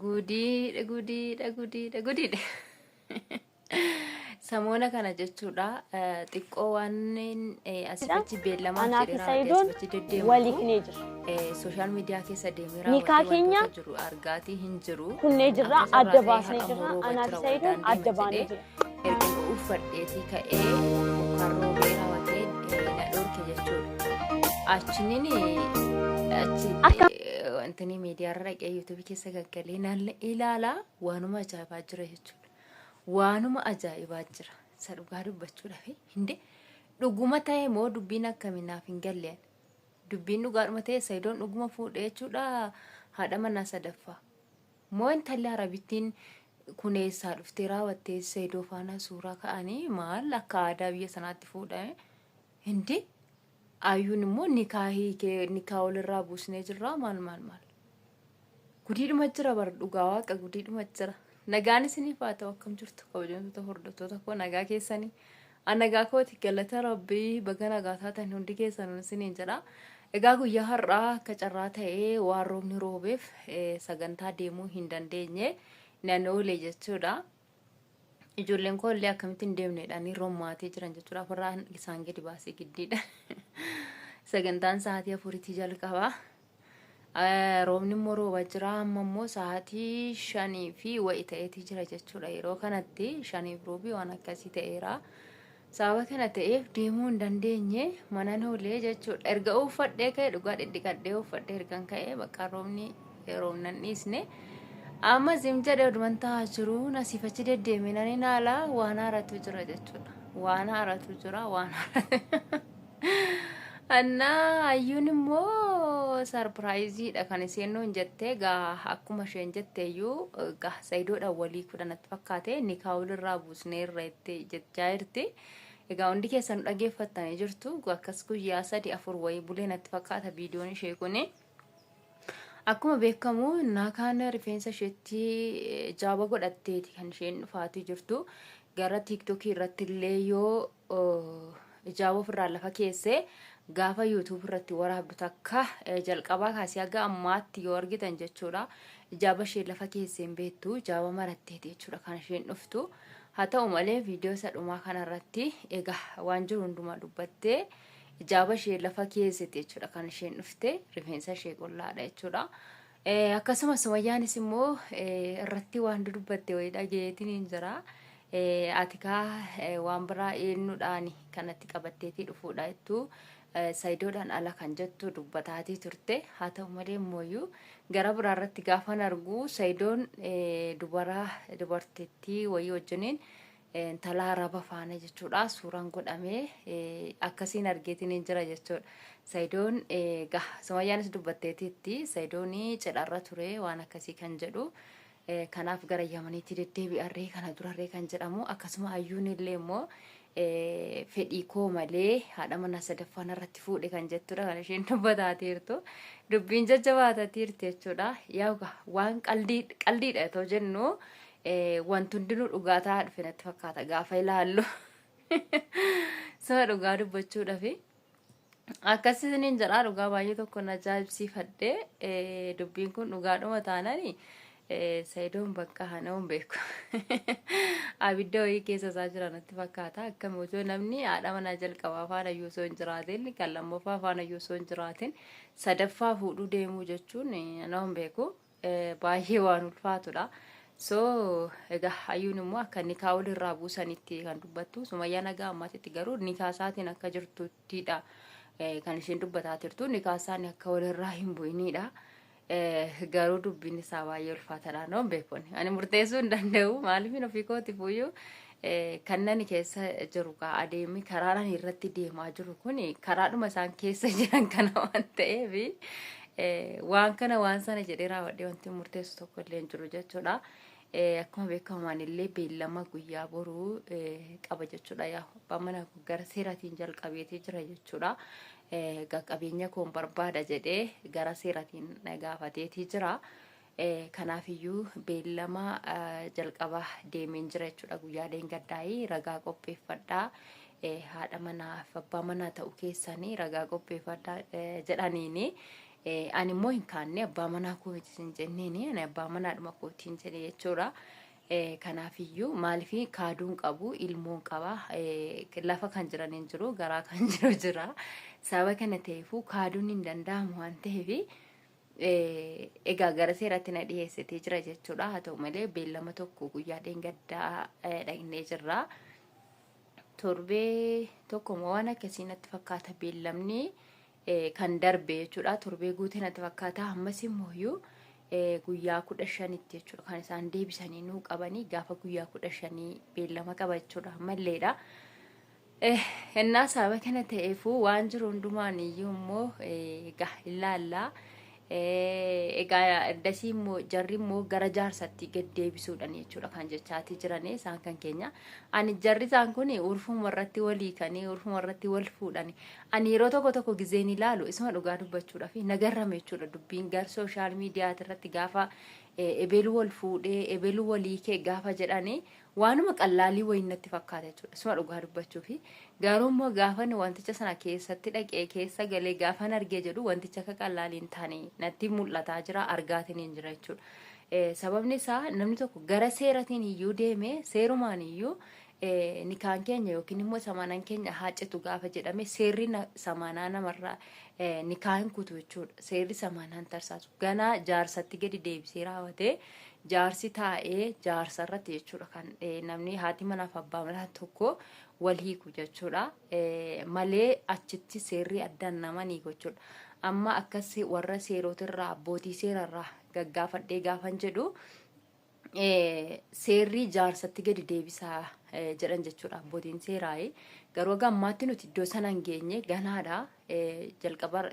Gudiidha gudiidha gudiidha gudiidha. Samoona kana jechuudha xiqqoo waan asii achi beellamaaf Anaa fi jedhee raawwatee Sayidoon asii achi deddeemutu walii kinee jirra. sooshaal miidiyaa keessa deemee Nikaa raawwatee keenya wantoota jiru argaatii hin jiru. kunnee jirra, Akka adda carraa ta'ee baasnee har'a jirra. immoo rooba Anaa fi jira Sayidoon waldaan adda deema baanee jedhee jirra. erga uffadheetii ka'ee bokkaan roobee raawwatee na dhorke jechuudha. Achiniin achi Akka wantini miidiyaarra dhaqee yuutuubii keessa gaggalee naan ilaala waanuma ajaa'ibaa jira jechuudha. Waanuma ajaa'ibaa jira. Isa dhugaa dubbachuudhaaf hinde dhuguma ta'e moo dubbiin akkamii naaf hin galle. Dubbiin dhugaadhuma ta'e Sayidoon dhuguma fuudhe jechuudha haadha manaa sadaffaa. Moo intalli Arabittiin kun eessaa dhuftee raawwattee Sayidoo faana suuraa ka'anii maal akka aadaa biyya sanaatti fuudhame. Hindi ayyuun immoo nikaa hiikee nikaa walirraa buusnee jirraa maal maal maal. Gudiidhuma jira bar dhugaa waaqa gudiidhuma jira. Nagaan isiniif haa ta'u akkam jirtu kabajamtoota hordoftoota koo nagaa keessanii. An nagaa kooti galata rabbii baga nagaa taatan hundi keessanuu isiniin jedha. Egaa guyyaa har'aa akka carraa ta'ee waan roobni roobeef sagantaa deemuu hin dandeenye nan oole jechuudha. Ijoolleen koo illee akkamitti hin deemneedhaan rommaatii jiran jechuudha. Ofirraa isaan gadi baasee giddiidha. Sagantaan sa'aatii afuritti jalqaba. Roobni immoo rooba jira. Amma immoo sa'aatii shanii fi wa'i ta'eetii jira jechuudha. Yeroo kanatti shaniif roobii waan akkasii ta'eera. Sababa kana ta'eef deemuu hin dandeenye manan oolee jechuudha. Erga uffadhee ka'e dhugaa dhidhiqadhee uffadhee ergan ka'e bakka roobni roobnan dhiisne. Amma zim jedhee oduman taa'aa jiru nasiif achi deddeemee nan ilaala waan haaratu jira jechuudha. Waan haaratu jira waan haaratu. Annaa hayyuun immoo sarpiraayiziidha kan isheen nuun jette egaa akkuma isheen jette iyyuu egaa sayidoodhaan walii kudhanatti fakkaate nikaa walirraa buusneerra jette jechaa jirti. Egaa hundi keessan dhageeffattanii jirtu akkas guyyaa sadi afur wayii bulee natti fakkaata viidiyoon ishee kuni. Akkuma beekamu naakaan rifeensa isheetti jaaba godhatteeti kan isheen dhufaatii jirtu. Gara tiiktokii irratti illee yoo ijaaba ofirraa lafa keesse gaafa yuutuub irratti waraabdu takka jalqabaa kaasee haga ammaatti yoo argitan jechuudha. Ijaaba ishee lafa keessee hin beektu ijaaba maratteeti jechuudha kan isheen dhuftu. Haa ta'u malee viidiyoo isa dhumaa kanarratti egaa waan jiru hundumaa dubbattee ijaaba ishee lafa keesseeti jechuudha kan isheen dhufte rifeensa ishee qullaadha jechuudha. Akkasuma Sumayyaanis immoo irratti waan dudubbatte wayii dhageetiin hin jira. Ati kaa waan biraa eenyudhaan kanatti qabatteetii dhufuudha jettu Sayidoodhaan ala kan jettu dubbataatii turte. Haa ta'u malee immoo gara biraa irratti gaafan argu Sayidoon dubara dubartittii wayii wajjiniin intala araba faana jechuudha suuraan godhamee akkasiin argeetiin hin jira jechuudha. Sayidoon egaa Sumayyaanis dubbatteetiitti Sayidoon cidharra ture waan akkasii kan jedhu kanaaf gara Yamaniitti deddeebi'arree kana durarree kan jedhamu akkasuma hayyuun illee immoo fedhii koo malee haadha manaa sadaffaan irratti fuudhe kan jettudha kan isheen dubbataateertu dubbiin jajjabaatateerti jechuudha. Yaa waan qaldii qaldiidha otoo jennu wanti hundinuu dhugaa ta'aa dhufe natti fakkaata gaafa ilaallu. Suma dhugaa dubbachuudhafi. Akkas isiniin jedhaa dhugaa baay'ee tokko na ajaa'ibsiifadhe dubbiin kun dhugaadhuma taanani Sayidoon bakka hana'uun beeku. Abidda wayii keessa isaa jira natti fakkaata. Akkam osoo namni haadha manaa jalqabaa faana iyyuu osoo hin jiraatin kan lammaffaa faana iyyuu osoo hin jiraatin sadaffaa fuudhuu deemuu jechuun hana'uun beeku. Baay'ee waan ulfaatudha. So egaa hayyuun immoo akka nikaa walirraa buusanitti kan dubbattu Sumayyaan haga ammaatitti garuu nikaa isaatiin akka jirtuttidha kan isheen dubbataa jirtu nikaa isaanii akka walirraa hin bu'inidha. Garuu dubbiin isaa baay'ee ulfaataadha noon beekoni. Ani murteessuu hin danda'u maaliif ofii kootiif iyyuu kan nani keessa jiru kaa adeemi karaan ani irratti deemaa jiru kun karaadhuma isaan keessa jiran kana waan ta'eef waan kana waan sana jedhee raawwadhee wanti murteessu tokko illee hin jiru jechuudha. Akkuma beekamu anillee beellama guyyaa boruu qaba jechuudha. Yaa abbaan mana koo gara seeraatiin jalqabeetii jira jechuudha. Egaa qabeenya koon barbaada jedhee gara seeraatiin gaafateetii jira. Kanaafiyyuu beellama jalqaba deemeen jira jechuudha. Guyyaa dheengaddaayii ragaa qopheeffadhaa. Haadha manaa fi abbaa manaa ta'uu keessanii ragaa qopheeffadhaa jedhaniini. Ani immoo hin kaanne, abbaa manaa koo miti hin jenneeni, ani abbaa manaadhuma kootiin jedhe jechuudha. Kanaafiyyuu maaliif kaaduun qabu, ilmoon qaba, lafa kan jiran hin jiru, garaa kan jiru jira. Sababa kana ta'eefuu kaaduun hin danda'amu waan ta'eef egaa gara seeraatti na dhiyeessitee jira jechuudha. Haa ta'u malee beellama tokko guyyaa dheengaddaa dhaqnee jirra. Torbee tokko moo waan akkasii natti fakkaata beellamni kan darbe jechuudha. Torbee guutee natti fakkaata. Ammas immoo guyyaa 15tti jechuudha kan isaan deebisanii nuu qabanii, gaafa guyyaa 15 beellama qaba jechuudha ammalleedha. Innaa sababa kana ta'eefuu waan jiru hundumaan iyyuu immoo egaa ilaallaa. Egaa eddasii immoo jarri immoo gara jaarsatti gad deebisuudhaan jechuudha kan jechaatii jiranii isaan kan keenya. Ani jarri isaan kun urfuma irratti walii kanii urfuma irratti wal fuudhani. Ani yeroo tokko tokko gizeen ilaalu isuma dhugaa dubbachuudhaaf nagarrame jechuudha, dubbiin gara social media irratti gaafa ebeluu wal fuudhee ebeluu walii kee gaafa jedhanii waanuma qallaalii wayii natti fakkaata jechuudha. Isuma dhugaa dubbachuufi garuu immoo gaafa wanticha sana keessatti dhaqee keessa galee gaafan argee jedhu wanticha akka qallaalii hin taane natti mul'ataa jira, argaatiin hin jira jechuudha. Sababni isaa namni tokko gara seeratiin iyyuu deeme, seerumaan iyyuu nikaan keenya yookiin immoo samaanaan keenya haa citu gaafa jedhame, seerri samaanaa namarraa nikaa hin kutu jechuudha. Seerri samaanaan tarsaasu. Ganaa jaarsatti gadi deebisee raawwatee jaarsi taa'ee jaarsa irratti jechuudha kan namni haati manaaf abbaa manaa tokko wal hiiku jechuudha. Malee achitti seerri addaan nama ni jechuudha. Amma akkas warra seerotirraa, abbootii seerarraa gaggaafadhee gaafan jedhu, seerri jaarsatti gadi deebisaa jedhan jechuudha abbootiin seeraa. Garuu haga ammaatti nuti iddoo sana hin geenye, ganaadha. Jalqaba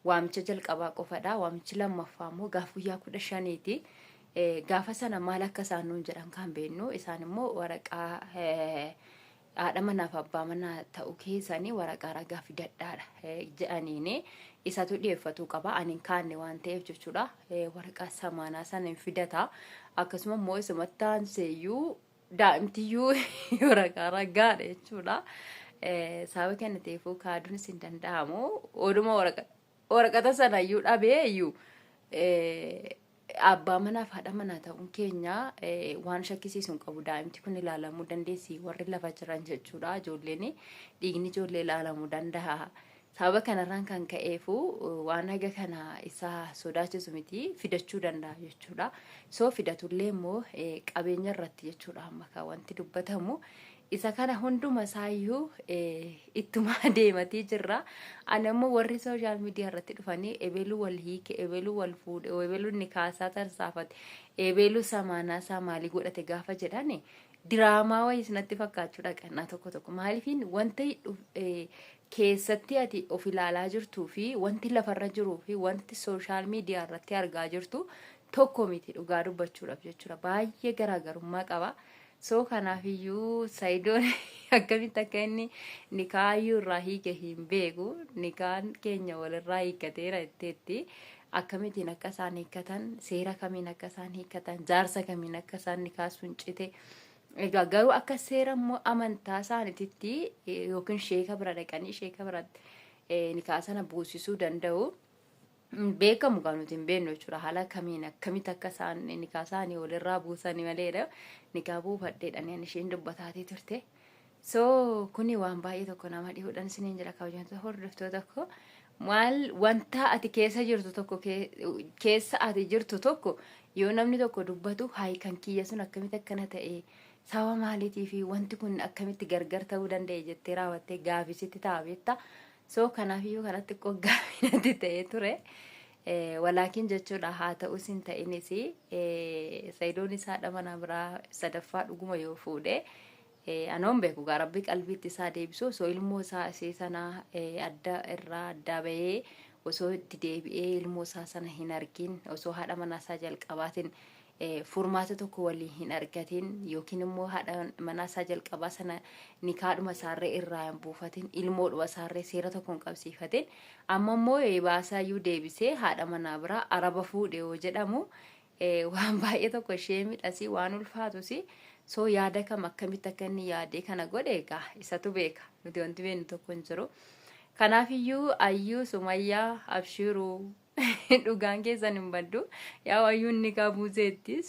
waamicha jalqabaa qofadha. Waamichi lammaffaa immoo gaafa guyyaa 15ti. Gaafa sana maal akka isaan nuun jedhan kan beeknu, isaan immoo waraqaa haadha manaaf abbaa manaa ta'uu keessanii waraqaa ragaa fidadhaadha jedhaniini isatu dhiyeeffatuu qaba. Ani hin kaanne waan ta'eef jechuudha. Waraqaa samaanaa sana hin fidata. Akkasuma immoo isumatti aanseeyyuu daa'imtiyyuu waraqaa ragaadha jechuudha. Sababa kana ta'eefuu kaaduunis hin danda'amu. Oduma waraqata sanayyuu dhabee iyyuu abbaa manaaf haadha manaa ta'uun keenya waan shakkisiisu hin qabu. Daa'imti kun ilaalamuu dandeessi, warri lafa jiran jechuudha. Ijoolleen, dhiigni ijoollee ilaalamuu danda'a. Sababa kanarraan kan ka'eefu waan haga kana isa sodaachisu miti, fidachuu danda'a jechuudha. So fidatullee immoo qabeenya irratti jechuudha amma kan wanti dubbatamu. Isa kana hunduma isaayyuu ittuma deematii jirra. Ani ammoo warri social media irratti dhufanii ebeluu wal hiike, ebeluu wal fuudhe, ebeluu nikaasaa tarsaafate, ebeluu samaanaa isaa maalii godhate gaafa jedhani diraamaa wayii isinatti fakkaachuu dhaqannaa tokko tokko. Maaliifin wanta keessatti ati of ilaalaa jirtuu fi wanti lafarra jiruu fi wanti social media irratti argaa jirtu tokko miti dhugaa dubbachuudhaaf jechuudha. Baay'ee garaagarummaa qaba. So kanaafiyyuu Sayidoon akkamitti akka inni nikaayyuu irraa hiike hin beeku. Nikaan keenya walirraa hiikkateera jetteetti. Akkamittiin akka isaan hiikkatan, seera kamiin akka isaan hiikkatan, jaarsa kamiin akka isaan nikaa sun cite. Egaa garuu akka seera immoo amantaa isaaniititti yookiin sheeka bira dhaqanii sheeka biratti nikaa sana buusisuu danda'u. Beekamu kan nuti hin beeknu jechuudha. Haala kamiin akkamitti akka isaan nikaa isaanii walirraa buusanii maleedha. Nikaa buufadheedhaan ani isheen dubbataatii turte. So kuni waan baay'ee tokko nama dhihuudhaan isiniin jira, kabajamtoota hordoftoota tokko. Maal wanta ati keessa jirtu tokko, keessa ati jirtu tokko yoo namni tokko dubbatu, hayi kan kiyya sun akkamitti akkana ta'e, sababa maaliitii fi wanti kun akkamitti gargar ta'uu danda'e jettee raawwattee gaafisitti ta'a beektaa. So kanaafiyyuu kanatti xiqqoo gaafii natti ta'ee ture. Walaakin jechuudha, haa ta'us hin ta'inis, Sayidoon isaa haadha manaa biraa sadaffaa dhuguma yoo fuudhe anoon beeku gaa, rabbi qalbiitti isaa deebisu, osoo ilmoo isaa isee sana adda irraa addaa bahee osoo itti deebi'ee ilmoo isaa sana hin argin, osoo haadha manaa isaa jalqabaatiin furmaata tokko walii hin argatin, yookiin immoo haadha manaa isaa jalqabaa sana nikaadhuma isaarree irraa hin buufatin, ilmoodhuma isaarree seera tokko hin qabsiifatin, amma immoo baasaayyuu deebisee haadha manaa biraa araba fuudhe yoo jedhamu waan baay'ee tokko ishee midhasii waan ulfaatus. So yaada kam akkamitti akka inni yaadee kana godhe egaa isatu beeka, nuti wanti beeknu tokko hin jiru. Kanaafiyyuu Ayyuu Sumayyaa abshiiruu, dhugaan keessan hin baddu. Yaa, Ayyuun ni buuseetti.